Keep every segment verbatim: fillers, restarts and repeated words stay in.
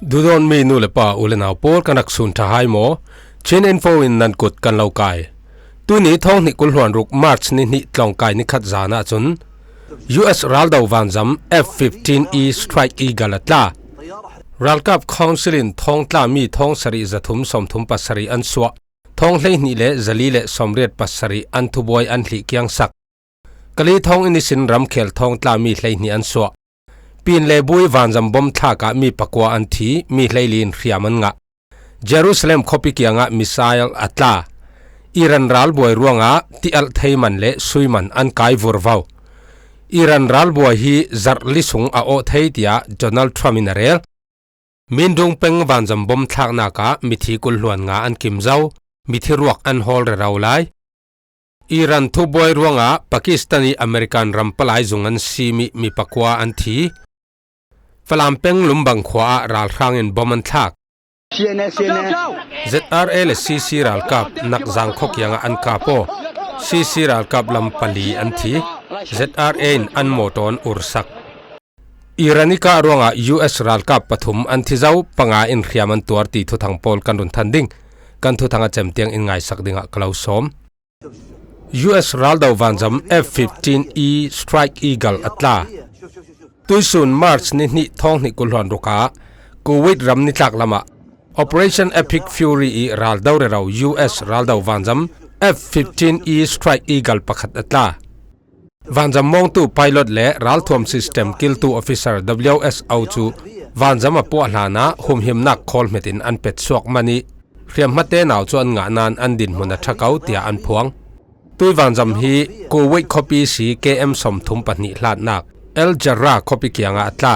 Duhdawtmi nu le pa, u le nau pawl, kan rak sun ṭha hai maw? Chin Info in nan kut kan lo kai. Tuni thawng hnih kul hluan ruk March ni hnih tlawngkai ni khat zan ahcun U S raldo vanzam F fifteen E Strike Eagle a tla. Ralkap Council in thawngtla mi thawng sarih zathum sawmthum pasarih an suah. Thawng hleihnih le zali le sawmriat pasarih an thubuai an hlih kiangsak. Kali thawng inn ihsin ramkhel thawngtla mi hleihnih an suah. Pin le Bui vanzam bom thlak ah mi pakua an thi, mi hleili in hriam an ngah. Jerusalem khuapi kiangah missile a tla. Iran ralbuai ruangah tialh thei man le sui man an kai vurvo. Iran ralbuai hi zarh li sung a awh thei, tiah Donald Trump in a rel. Mindung peng vanzam bom thlaknak ah mithi kul hluan nga an kim zo, mithi ruak an hawl rero lai. Iran thubuai ruangah Pakistan i American ram palai zung an simi mi pakua an thi. Falam peng Lumbang khua ah ralhrang in bom an thlak. Z R A le C C ralkap Nakzang khua kiangah an kap aw. C C ralkap lam pali an thi. Z R A in an mawtaw an ursak. Iran i kah ruangah U S ralkap pathum an thi zo, panga in hriam an tuar ti thuthang pawl kan run than ding. Kan thuthang a cem tiang in ngaisak dingah ka lo sawm. U S raldo vanzam F fifteen E Strike Eagle a tla. Tuisun March ni hnih thawng hnih kul hluan ruk ah Kuwait ram nitlak lamah Operation Epic Fury i raldo rero U S raldo vanzam F fifteen E Strike Eagle pakhat a tla. Vanzam mawngtu pilot le ralthuam system kiltu officer W S O cu vanzam a puah hlanah humhimnak khawl hmetin an petsuak man i hriamhmate nau cu an ngah nain an dinhmun a ṭha ko, tiah an phuang. Tui vanzam hi Kuwait khuapi si K M sawmthum pahnih hlatnak El Jarrah khuapi kiangah a tla.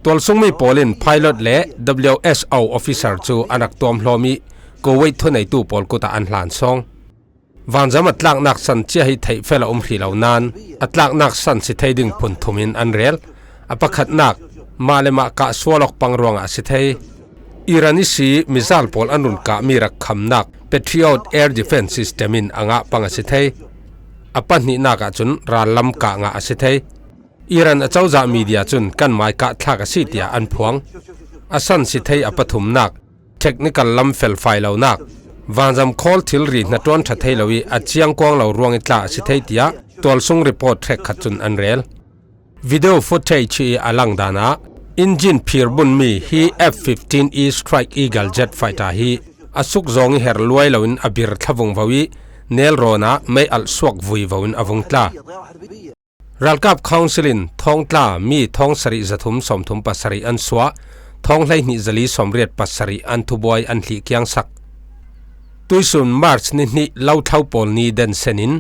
Tualsungmi pawl in pilot le W S O officer cu an rak tuamhlawm i Kuwait thuneitu pawl kut ah an hlan sawng. Vanzam a tlaknak san cia hi theihfel a um hrih lo nain a tlaknak san si thei ding phun thum in an rel. A pakhatnak mah le mah kah sual awk pang ruangah a si thei. Iran i si mizal pawl an run kahmi rak khamnak Patriot Air Defense System in a ngah pang a si thei. A pahnihnak ahcun rallam kah ngah a si thei. Iran acozah media cun kan mai kah thlak a si, tiah an phuang. A san si thei a pathumnak technical lam felfai lonak, vanzam khawl thilri hnaṭuan ṭha thei lo i a ciangkuang lo ruang i tla a si thei, tiah tualsung report hrekkhat cun an rel. Video footage hi a langdan ah engine phir bunmi hi F fifteen E Strike Eagle jet fighter hi a suk zawng i her luai loin a bir thlavung vo i nelrawn ah mei alh suak vui vo in a vung tla. Ralkap Council in thawngtla mi thawng sarih zathum sawmthum pasarih an suah, thawng hleihnih zali sawmriat pasarih an thubuai an hlih kiangsak. Tuisun March ni hnih lothlo pawl ni densen in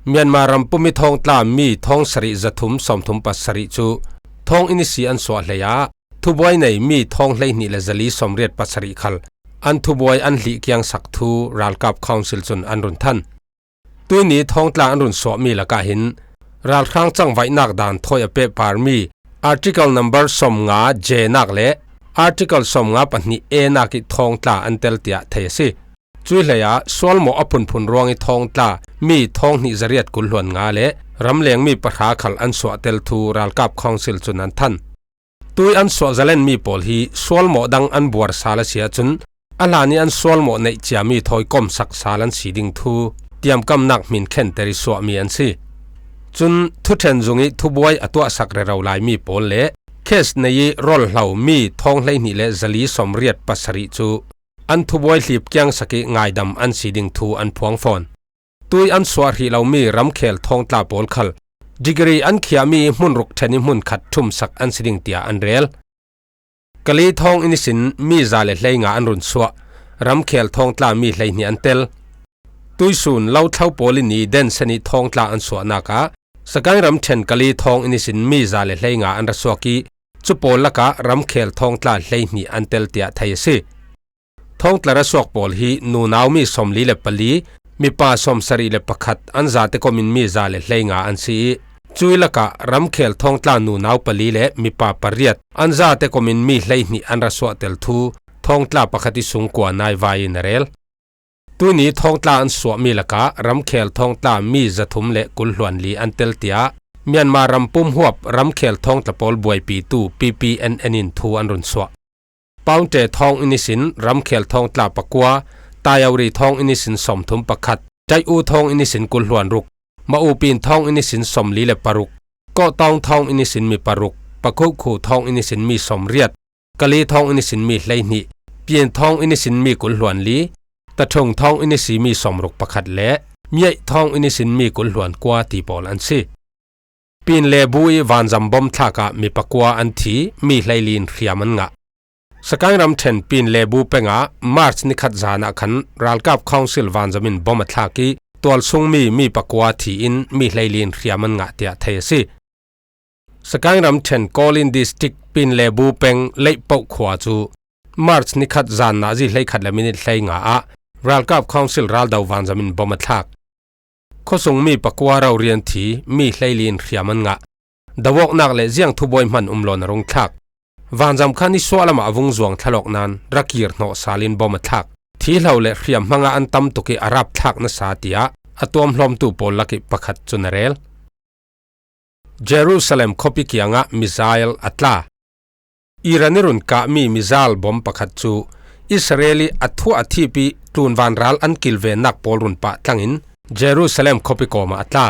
Myanmar rampum i thawngtla mi thawng sarih zathum sawmthum pasarih cu thawng inn ihsi an suah hlei ah thubuai nei mi thawng hleihnih le zali sawmriat pasarih khal an thubuai an hlih kiangsak thu Ralkap Council cun an run than. Tuini thawngtla an run suahmi lakah hin ralhrang cangvaihnak dan thawi a pehparmi Article number sawmnga J nak le Article sawmnga pahnih A nak i thawngtla an tel tiah thei a si. Cuih hlei ah sualmawh a phunphun ruang i thawngtla mi thawng hnih zariat kul hluan nga le ramleng mi pahra khal an suahtel thu Ralkap Council cun an than. Tui an suah zalenmi pawl hi sualmawh dang an buar sal a si ahcun a hlan i an sualmawh neih ciami thawi komsak sal an si ding thu tiamkamnak hmin khenter i suahmi an si. Cun thuṭhen zung i thubuai a tuahsak rero laimi pawl le case nei i rolhlo mi thawng hleihnih le zali sawmriat pasarih cu an thubuai hlip kiangsak i ngaidam an si ding thu an phuang fawn. Tui an suah hrih lomi ramkhel thawngtla pawl khal degree an khiahmi hmun ruk ṭhen i hmun khat ṭhumsak an si ding tiah an rel. Kali thawng inn ihsin mi za le hleinga an run suah, ramkhel thawngtla mi hleihnih an tel. Tuisun lothlo pawl i ni densen i thawngtla an suahnak ah Sagaing ramṭhen Kali thawng inn ihsin mi za le hleinga an ra suak i cu pawl lakah ramkhel thawngtla hleihnih an tel tiah thei a si. Thawngtla ra suak pawl hi nunau mi sawmli le pali, mipa sawmsarih le pakhat an zate komin mi za le hleinga an si i cuih lakah ramkhel thawngtla nunau pali le mipa pariat an zate komin mi hleihnih an ra suahtel thu thawngtla pakhat i sungkua naivai in a rel. Tuini thawngtla an suahmi lakah ramkhel thawngtla mi zathum le kul hluan li an tel tiah Myanmar rampum huap ramkhel thawngtla pawl buaipitu P P N N in thu an run suah. Paungte thawng inisin ramkhel thawng tla pakua, Taiauri thawng inisin sawmthum pakhat, Taiu thawng inisin kulhluan ruk, Maupin thawng inisin sawmli le paruk, Kawhtawng thawng inisin mi paruk, Pakhukhu thawng inisin mi sawmriat, Kali thawng inisin mi hleihnih, Pian thawng inisin mi kulhluan li, Tathung thawng inisi mi sawmruk pakhat le Miaih thawng inisin mi kulhluan kua ti pawl an si. Pinlebu i vanzam bom thlakah mi pakua an thi, mi hleili in hriam an ngah. Sakaing ramṭhen Pinlebu pengah March ni khat zanah khan ralkap council vanzam in bom a thlak i tualsung mi mi pakua thi in mi hleili in hriam an ngah tiah thei a si. Sakaing ramṭhen Kawlin District Pinlebu peng Leihpoh khua cu March ni khat zan nazi hleikhat le minit hleinga ah ralkap council raldo vanzam in bom a thlak. Khuasung mi pakua rorian thi, mi hleili in hriam an ngah. Dawawknak le ziang thubuai hman um loin a rung thlak. Vanzam kha nisuah lamah a vung zuang thlalawk nain rakir hnawh sal in bom a thlak. Thihlo le hriam hmangah an tam tuk i a rap thlak nasa tiah a tuamhlawmtu pawl lak i pakhat cun a rel. Jerusalem khuapi kiangah missile a tla. Iran i run kahmi missile bom pakhat cu Israel i a thuah a thip i tlunvan ral an kilvennak pawl run pah tlangin Jerusalem khuapi kawmah a tla.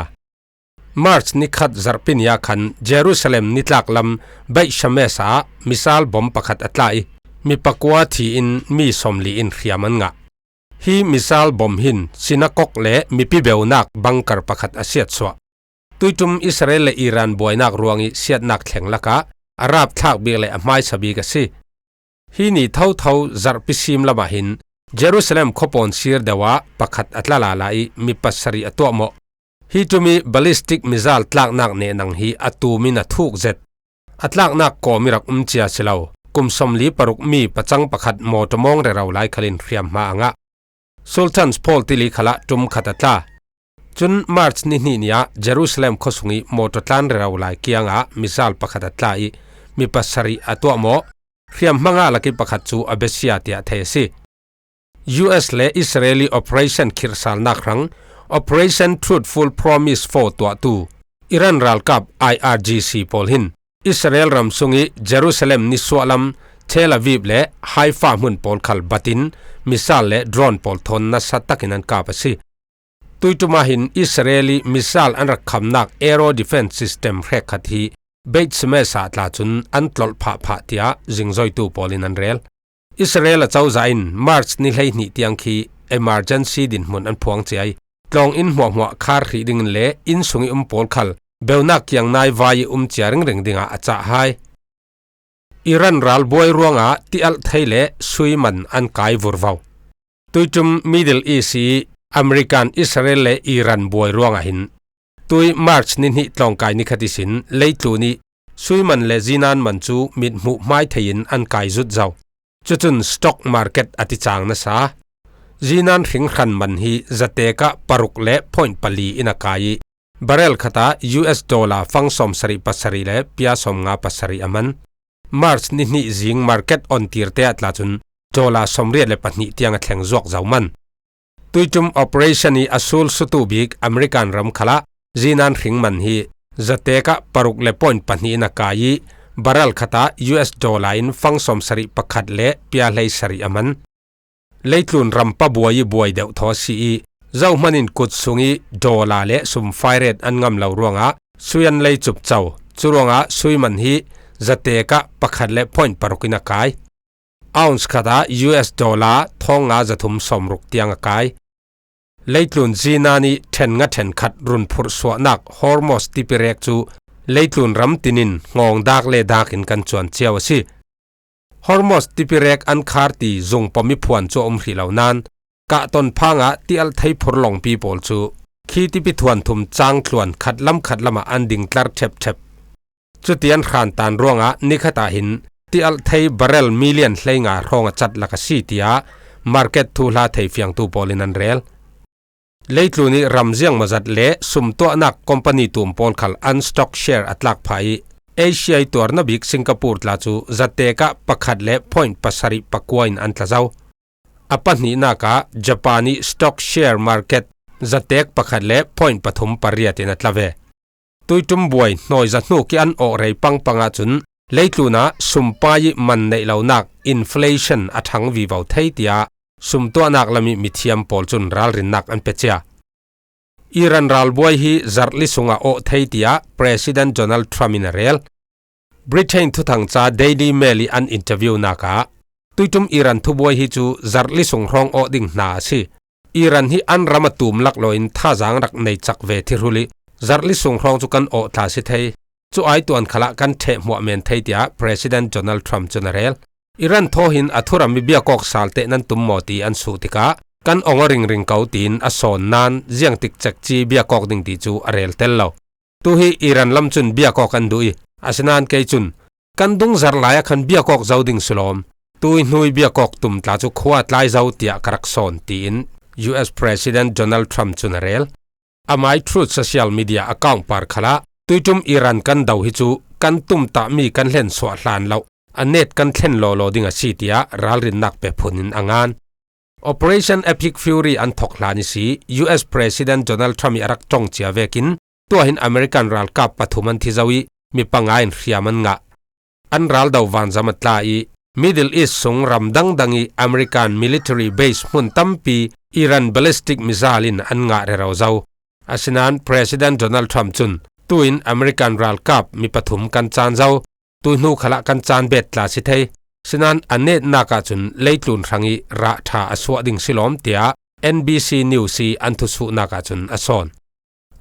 March ni khat zarhpi ni ah khan Jerusalem nitlak lam Beit Shemesh ah missile bom pakhat a tla i mi pakua thi in mi sawmli in hriam an ngah. Hi missile bom hin sinakok le mipi beunak bunker pakhat a siatsuah. Tuiṭum Israel le Iran buainak ruang i siatnak thleng lakah a rapthlak bik le a hmaisa bik a si. Hi ni thotho zarhpi sim lamah hin Jerusalem khuapawn sir deuh ah pakhat a tla lala i mi pasarih a tuahmawh. Hi ṭum i ballistic missile tlaknak nehnang hi a tum in a thuk zet. A tlaknak kawm i rak um cia si lo, kum sawmli paruk mi pacang pakhat mawṭaw mawng rero lai khalin hriamhma a ngah. Sultan's Pawl tili khalah ṭum khat a tla. Cun March ni hnih ni ah Jerusalem khuasung i mawṭaw tlan rero lai kiangah missile pakhat a tla i mi pasarih a tuahmawh. Hriamhma ngah lak i pakhat cu a besia tiah thei a si. U S le Israel i operation khirhsalnak hrang Operation Truthful Promise four tuahtu Iran ralkap I R G C pawl hin Israel ram sung i Jerusalem nisuah lam Tel Aviv le Haifa hmun pawl khal bat in missile le drone pawl thawn nasa takin an kap a si. Tuiṭum ah hin Israel i missile an rak khamnak aero defense system hrekkhat hi Beit Shemesh ah tla cun an tlolh phahphah tiah zingzoitu pawl in an rel. Israel acozah in March ni hleihnih tiang khi emergency dinhmun an phuang cia i tlawng inn hmuahhmuah khar hrih dingin le inn sung i um pawl khal beunak kiang nai vai i um cia ringring dingah a cah hai. Iran ralbuai ruangah tialh thei le sui man an kai vurvo. Tuiṭum Middle East i American, Israel le Iran buai ruangah hin tui March ni hnih tlawngkai ni khat ihsin leitlun i sui man le zinan man cu mithmuh hmai thei in an kai zut zo. Cucun stock market a ti cang nasa. Zinan hring hran man hi zatek ah paruk le point pali in a kai i barrel khat ah U S dollar fang sawmsarih pasarih le pia sawmnga pasarih a man. March ni hnih zing market on tirte ah tla cun dollar sawmriat le pahnih tiang a thleng zuak zo man. Tuiṭum operation i a sul sutu bik American ram khalah zinan hring man hi zatek ah paruk le point pahnih in a kai i barrel khat ah U S dollar in fang sawmsarih pakhat le pia hleisarih a man. Leitlun rampa buai i buai deuh thaw a si i zohman in kut sung i dollar le sumfai ret an ngam lo ruangah sui an lei cupco. Cu ruangah sui man hi zatek ah pakhat le point paruk in a kai. Ounce khat ah U S dollar thawngnga zathum sawmruk tiang a kai. Leitlun zinan i ṭhennga ṭhenkhat run phurhsuahnak Hormuz tipirek cu leitlun ram tin in ngawng dak le dak in kan cuan cio a si. Hormuz tipirek an khar ti zungpom i phuan cu a um hrih lo nain kahton phangah tialh thei phurlawngpi pawl cu khi tipi thuanthum cang tluan khatlam khatlam ah an dingtlar ṭhepṭhep. Cuti an hrantan ruangah nikhat ah hin tialh thei barrel million hleinga hrawng a cat lak a si, tiah market thuhla theifiangtu pawl in an rel. Leitlun i ram ziangmawzat le sumtuahnak company tum pawl khal an stock share a tlak phah i Asia i tuarna bik Singapore tla cu zatek ah pakhat le point pasarih pakua in an tla zo. A pahnihnak ah Japan i stock share market zatek pakhat le point pathum pariat in a tla ve. Tuiṭum buai hnawi za hnuk i an awh rei pangpang ahcun leitlunah sumpai ih man neih lonak inflation a thang vivo thei tiah sumtuahnak lam ih mithiam pawl cun ralrinnak an pe cia. Iran ralbuai hi zarhli sungah awh thei tiah President Donald Trump in a rel. Britain thuthangca Daily Mail ih an interviewnak ah tuiṭum Iran thubuai hi cu zarhli sung hrawng awh ding hna a si. Iran hi an ram a tum lak loin thazaang rak nei cak ve thihrul ih zarhli sung hrawng cu kan awh tla si thei. Cu aituan khalah kan ṭheh hmuah men thei tiah President Donald Trump cun a rel. Iran thaw hin a thuram ih biakawk sal teh nan tum maw ti an suh tikah kan ong aw ringring ko tiin a sawn nain ziangtik cekci biakawk ding ti cu a rel tel lo. Tu hi Iran lam cun biakawk an duh ih, asinain kei cun kan dung zarh lai ah khan biakawk zo ding si lawm. Tuihnu ih biakawk tum tla cu khua tlai zo tiah ka rak sawn, tiin U S President Donald Trump cun a rel. Amai Truth social media account par khalah tuiṭum Iran kan do hi cu kan tumtahmi kan hlen suah hlan lo, a net kan thlen lawlaw ding a si tiah ralrinnak pe phun in a ngan. Operation Epic Fury an thok hlan ihsi U S President Donald Trump ih a rak ṭong cia vekin tuah hin American ralkap pathum an thi zo ih mi panga in hriam an ngah. An raldo vanzam a tla ih Middle East sung ram dangdang ih American military base hmun tampi Iran ballistic missile in an ngah rero zo. Asinain President Donald Trump cun tuin American ralkap mi pathum kan caan zo, tuihnu khalah kan caan bet tla si thei. Sinain a netnak ahcun leitlun hrang ih rah ṭha a suah ding si lawm, tiah N B C News ih an thusuhnak ahcun a sawn.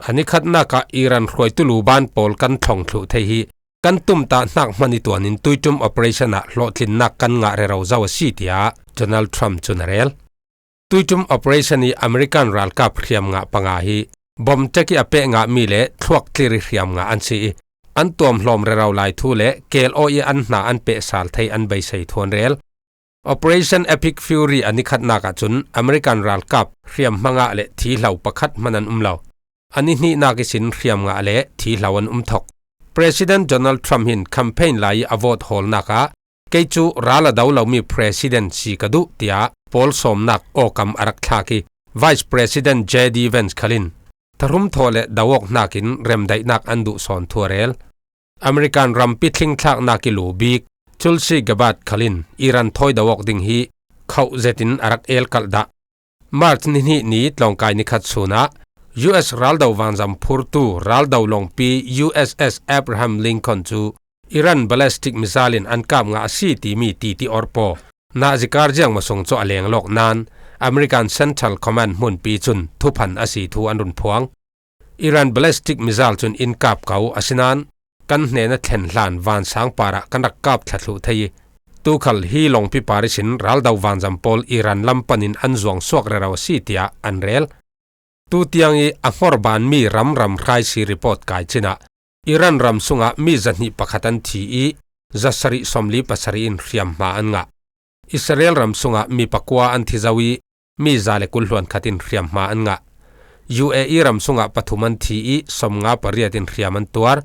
A nikhatnak ah Iran hruaitu luban pawl kan thlong thluh thei hi kan tumtah hnak hman ih tuan in tuiṭum operation ah hlawhtlinnak kan ngah rero zo a si, tiah Donald Trump cun a rel. Tuiṭum operation ih American ralkap hriam ngah panga hi bom ṭek ih a peh ngahmi le thluak tlir ih hriam ngah an si ih, an tuamhlawm rero lai thu le keel aw ih an hna an peh sal thei an beisei thu an rel. Operation Epic Fury a nikhatnak ahcun American ralkap hriamhma ngah le thihlo pakhat hman an um lo. A nihnihnak ihsin hriam ngah le thihlo an um thok. President Donald Trump hin campaign lai ih a vote hawlnak ah, "Kei cu ral a do lomi president si ka duh," tiah pawl sawmnak awkam a rak thlak ih, Vice President J D Vance khal in thahrum thaw le do awk hnakin remdaihnak an duh sawn thu a rel. American rampi thlingthlaknak ih lu bik Tulsi Gabbard khal in Iran thawi do awk ding hi khoh zetin a rak elkalh dah. March ni hnih ni tlawngkai ni khat sun ah U S raldo vanzam phurtu raldo lawngpi U S S Abraham Lincoln cu Iran ballistic missile in an kap ngah a si timi titi orpaw nazikar ziangmaw sung cu a lenglawk nain American Central Command hmunpi cun thuphan a si thu an run phuang. Iran ballistic missile cun in kap ko, asinain kan hnen a thlen hlan vansang parah kan rak kap thla thluh thei ih, tukhal hi lawngpi par ihsin raldo vanzam pawl Iran lam panin an zuang suak rero a si, tiah an rel. Tutiang ih a hngorbanmi ramram hraisi report kai cinah Iran ram sungah mi zahnih pakhat an thi ih zasarih sawmli pasarih in hriamhma an ngah. Israel ram sungah mi pakua an thi zo ih mi za le kul hluan khat in hriamhma an ngah. U A E ram sungah pathum an thi ih sawmnga pariat in hriam an tuar.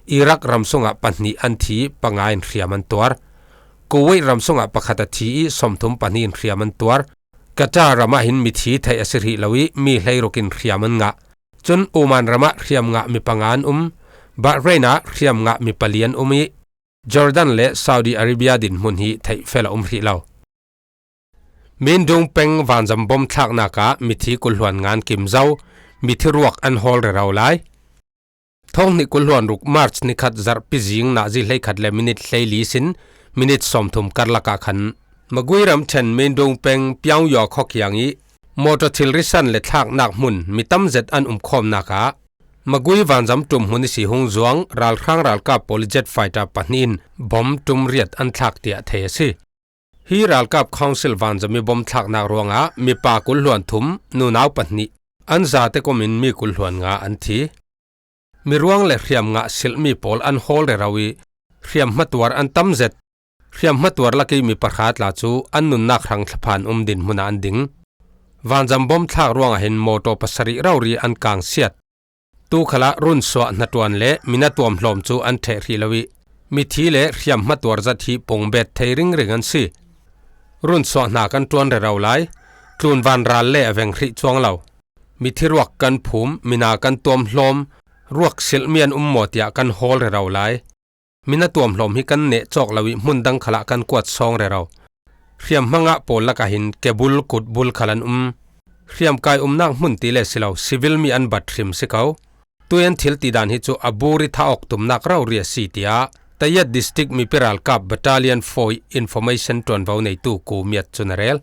Iraq ram sungah pahnih an thi ih panga in hriam an tuar. Kuwait ram sungah pakhat a thi ih sawmthum pahnih in hriam an tuar. Qatar ram ah hin mithi theih a si hrih lo ih mi hleiruk in hriam an ngah. Cun Oman ram ah hriam ngah mi panga an um. Bahrain ah hriam ngah mi pali an um ih Jordan le Saudi Arabia dinhmun hi theih fel a um hrih lo. Mindung peng vanzam bom thlaknak ah mithi kul hluan nga an kim zo, mithi ruak an hawl rero lai. Thawng hnih kul hluan ruk March ni khat zarhpi zing nazi hleikhat le minit hleili sin minit sawmthum karlak ah khan Magui ramṭhen Mindung peng Pyongyok khuakiang ih mawṭaw thilri san le thlaknak hmun mi tam zet an umkhawmnak ah Magui vanzam ṭum hmun ihsi hung zuang ralhrang ralkap pawl ih jet fighter pahnih in bom ṭum riat an thlak tiah thei a si. Hi ralkap council vanzam ih bom thlaknak ruangah mipa kul hluan thum, nunau pahnih, an zate kom in mi kul hluan nga an thi. Miruang le hriamngah silhmi pawl an hawl rero ih hriamhma tuar an tam zet. Hriamhma tuar lak ih mi pahra tla cu an nunnak hrang thlaphan um dinhmun ah an ding. Vanzam bom thlak ruangah hin mawṭaw pasarih rori an kangsiat. Tu khalah runsuah hnaṭuan le mi na tuamhlawm cu an ṭheh hrih lo ih mithi le hriamhma tuar zat hi pungbet thei ringring an si. Runsuah hna kan ṭuan rero lai, tlunvan ral le a veng hrih cuang lo. Mithi ruak kan phum, mina kan tuamhlawm, ruak silhmi an um maw tiah kan hawl rero lai. mi na tuam hlawm hi kan neh cawk lo ih hmun dang khalah kan kuat sawng rero. Hriamhma ngah pawl lakah hin kebul kutbul khal an um. Hriamkai umnak hmun ti le si lo, civil mi an bat hrim si ko. Tui an thil ti dan hi cu a bur ih thah awk tumnak rori a si, tiah Tayad District mipi ralkap Battalion four ih information ṭuanvo neitu Ku Miat cun a rel.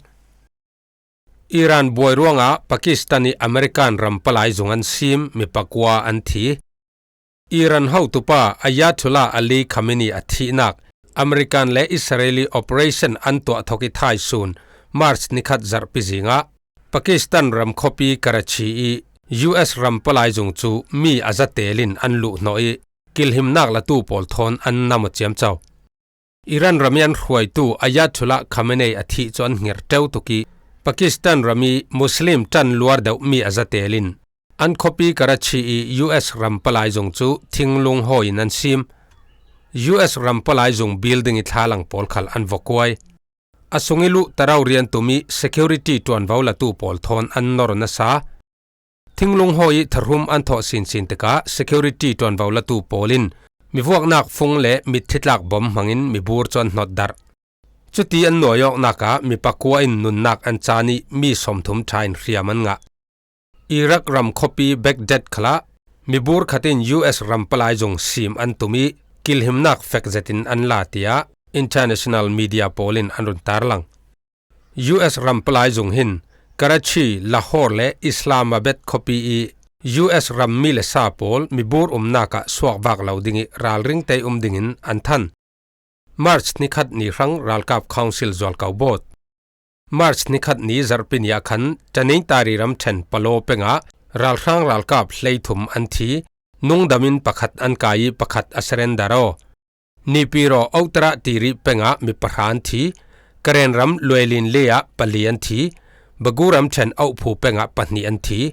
Iran buai ruangah Pakistan ih American ram palai zung an sim, mi pakua an thi. Iran hotupa Ayatollah Ali Khamenei a thihnak American le Israeli operation an tuah thawk ih thaisun March nikhat zarhpi zingah Pakistan ram khuapi Karachi ih U S ram palai zung cu mi a zatel in an luhhnawh ih kilhimnak latu pawl thawn an nam aw ciamco. Iran ram ih an hruaitu Ayatollah Khamenei a thih cu an hngiar ṭeu tuk ih Pakistan ram ih Muslim ṭan luar deuh mi a zatel in an khuapi Karachi ih U S ram palai zung cu thinglung hawi in an sim. U S ram palai zung building ih thlalang pawl khal an vok kuai. A sung ih luh tarau rian tum ih security ṭuanvo latu pawl thawn an nor nasa. Thinglung hawi ih thahrum an thawh sinsin tikah security ṭuanvo latu pawl in mivuaknak fung le mitthi tlak bom hmangin mibur cu an hnawt darh. Cuti an nuai awknak ah mi pakua in nunnak an caan ih mi sawmthum ṭha in hriam an ngah. Iraq ram khuapi Baghdad khalah mibur khat in U S ram palai zung sim an tum ih kilhimnak fek zetin an la, tiah international media pawl in an run tarlang. U S ram palai zung hin Karachi, Lahore le Islamabad khuapi ih U S ram mi le sa pawl mibur umnak ah suakvak lo ding ih ralring tei um dingin an than. March nikhat ni hrang ralkap council zualko bawt. March nikhat ni zarhpi ni ah khan Tanintari ramṭhen Palo pengah ralhrang ralkap hleithum an thi, nungdam in pakhat an kai ih pakhat a surrender aw. Nipiro Otarah Tiri pengah mi pahra an thi, Karen ram Luelin le ah pali an thi, Bagu ramṭhen Auhphu pengah pahnih an thi,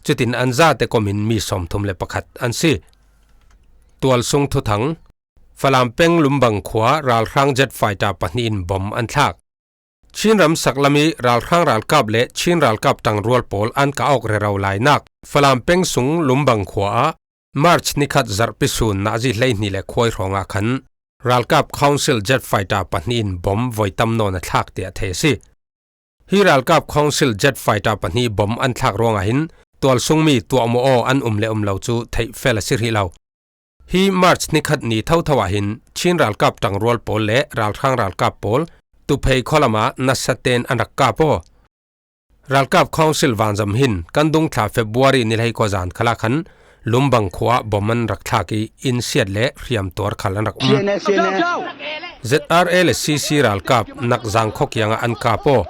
cutin an zate kom in mi sawmthum le pakhat an si. Tualsung thuthang. Falam peng Lumbang khua ralhrang jet fighter pahnih in bom an thlak. Chin ram saklam ih ralhrang ralkap le Chin ralkap ṭangrual pawl an kah awk rero lainak Falam peng sung Lumbang khua ah March nikhat zarhpi sun nazi hleihnih le khuai hrawngah khan ralkap council jet fighter pahnih in bom voi tam nawn a thlak tiah thei a si. Hi ralkap council jet fighter pahnih bom an thlak ruangah hin tualsungmi tuahmawh aw an um le um lo cu theih fel a si hrih lo. Hi March nikhat ni thotho ah hin Chin ralkap ṭangrual pawl le ralhrang ralkap pawl Tuphei khualam ah nasa tein an rak kap aw. Ralkap council vanzam hin kan dungthla February ni hleikua zan khalah khan Lumbang khua ah bom an rak thlak ih innsiat le hriamtuar khal an rak um. Z R A le C C ralkap Nakzang khua kiangah an kap aw.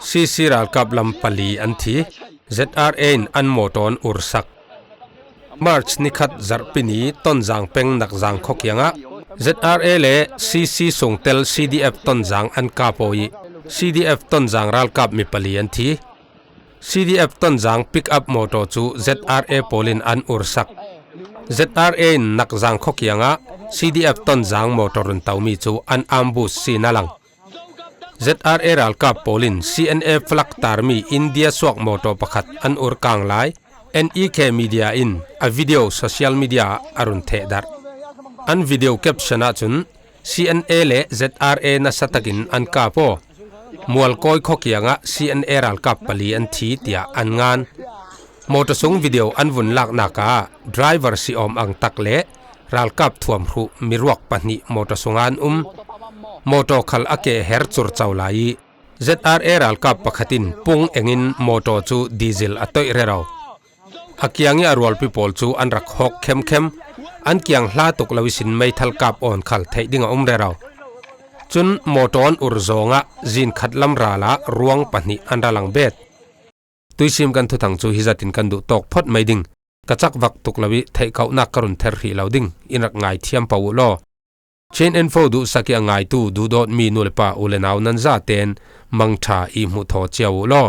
C C ralkap lam pali an thi. Z R A in an mawtaw an ursak. March nikhat zarhpi ni Tonzang peng Nakzang khua kiangah Z R A le C C sungtel C D F Tonzang an kap aw ih C D F Tonzang ralkap mi pali an thi. C D F Tonzang pick-up mawtaw cu Z R A pawl in an ursak. Z R A in Nakzang khua kiangah C D F Tonzang mawtaw run tomi cu an ambush sin a lang. Z R A ralkap pawl in C N A flag tarmi India suak mawtaw pakhat an ur kang lai N E K media in a video social media ah a run thehdarh. An video caption ahcun C N A le Z R A nasa takin an kap aw. Mualkawi khua kiangah C N A ralkap pali an thi tiah an ngan. Mawtaw sung video an vun laknak ah driver si awm ang tak le ralkap thuam hruh miruak pahnih mawtaw sungah an um. Mawtaw khal a ke a her curco lai ih Z R A ralkap pakhat in pung engin mawtaw cu diesel a toih rero. A kiang ih a rualpi pawl cu an rak hawk khemkhem. An kiang hla tuk lo ihsin meithal kap awn khal theih ding a um rero. Cun mawtaw an ur zawngah zinkhat lam ral ah ruang pahnih an ra lang bet. Tuisim kan thuthang cu hi zatin kan duh tawk phawt mai ding. Ka cakvak tuk lo ih theihkauhnak ka run ther hrih lo ding. In rak ngaithiam paoh uh law. Chin Info duhsak ih a ngaitu duhdawtmi nu le pa u le nau nan zaten mangṭha ih hmuh thaw cio uh law.